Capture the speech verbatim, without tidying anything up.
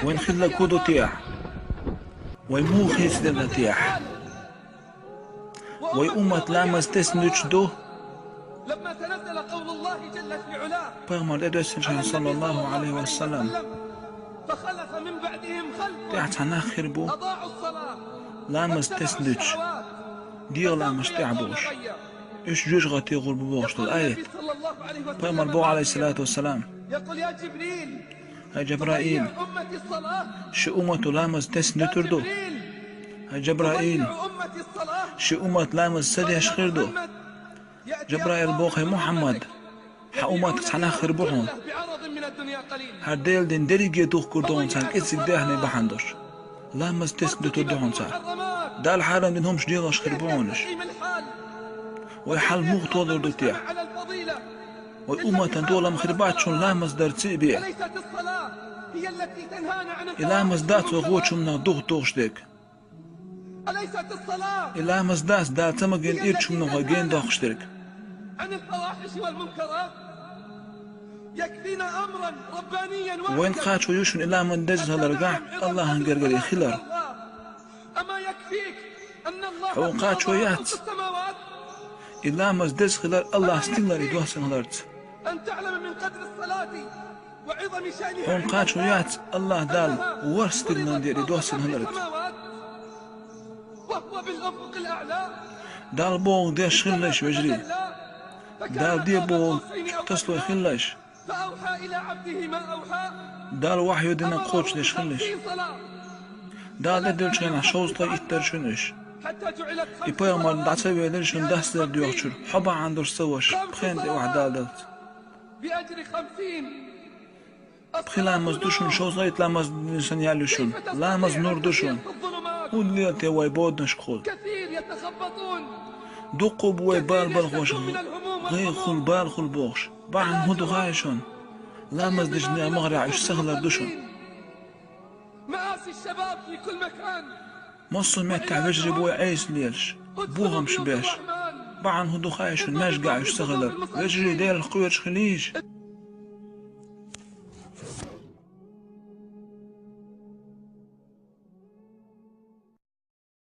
Вайн хилларг хӀун ду техьа? Вай муха хийцаделла техьа? Вай уммат ламаз тесна дуьтуш ду? Пайхамар тӀедоьссинчу хенахь, саллаллаху Ӏалайхи ва саллам, тӀаьхьа цхьа нах хир бу, ламаз тесна дуьтуш, дегӀан ламазаш тӀехь болуш, уьш жоьжахате гӀур бу бохуш долу аят. Пайхамар боху, Ӏалайхиссалату вассалам: «ХӀай Жабраил, ши уммато ламаз тесна дуьтур ду? ХӀай Жабраил, ши уммат ламаз ца деш хир ду?» Жабраил боху: «ХӀай Мухьаммад, хьан умматах цхьа нах хир бу хьуна, хӀара Делан дин дерриге духкур ду хьуна царна кӀеззиг даьхни бахьана долуш. Ламаз тесна дуьтур ду хьуна цара. Далла хьарам дина хӀумаш дегӀаш хир бу хьуна уьш. Вай хьал муха толур ду техьа? Вай умматан толам хир бац шуна ламаз дарций бен? И ламаз дац вай гӀочу хӀуманах духа тухуш дерг? И ламаз дац Дала ца магийна ирчу хӀуманах вай гена доккхуш дерг?» Вайна кхачо ю шуна и ламаз деза хиларгахь АллахӀан гергара хилар. Хьуна кхачо яц и ламаз деза хилар АллахӀа стигалара доссина хиларца? Хьуна кхачо яц АллахӀ Далла ворхӀ стигалан дери доссина хиларца? Далла бохург деш хилалаш, вежарий. Далла де бохург чу тасалой хилалаш. Далла вахьйу динарг кхочушдеш хилалаш. Далла тӀедиллинчу хенахь шовзткъе итт дара шуна уьш. И пайхамар дӀа ца велира шуна дас дар доьхучуьра, хьо бахьана долуш ца ваша, пхенна тӀе охьа Далла даллалц. Пхи ламаз ду шуна, шовзткъе итт ламаз дина санна ял ю шуна. Ламаз нур ду шуна. ХӀунда лела те вай боданашкахула? Дуккха а бу вай бала балхоша, гӀайгӀа хула, бала хула бохуш. Бахьана хӀун ду хаьий шуна? Ламаз дечу нехан махарехь уьш ца хилар ду шуна. Массо а меттехь вежарий бу вай Ӏеса лелаш, бохамаш беш. Бахьана хӀун ду хаьий шуна маьждигехь уьш ца хилар? Вежарий, Делах кхоьруш хилийша.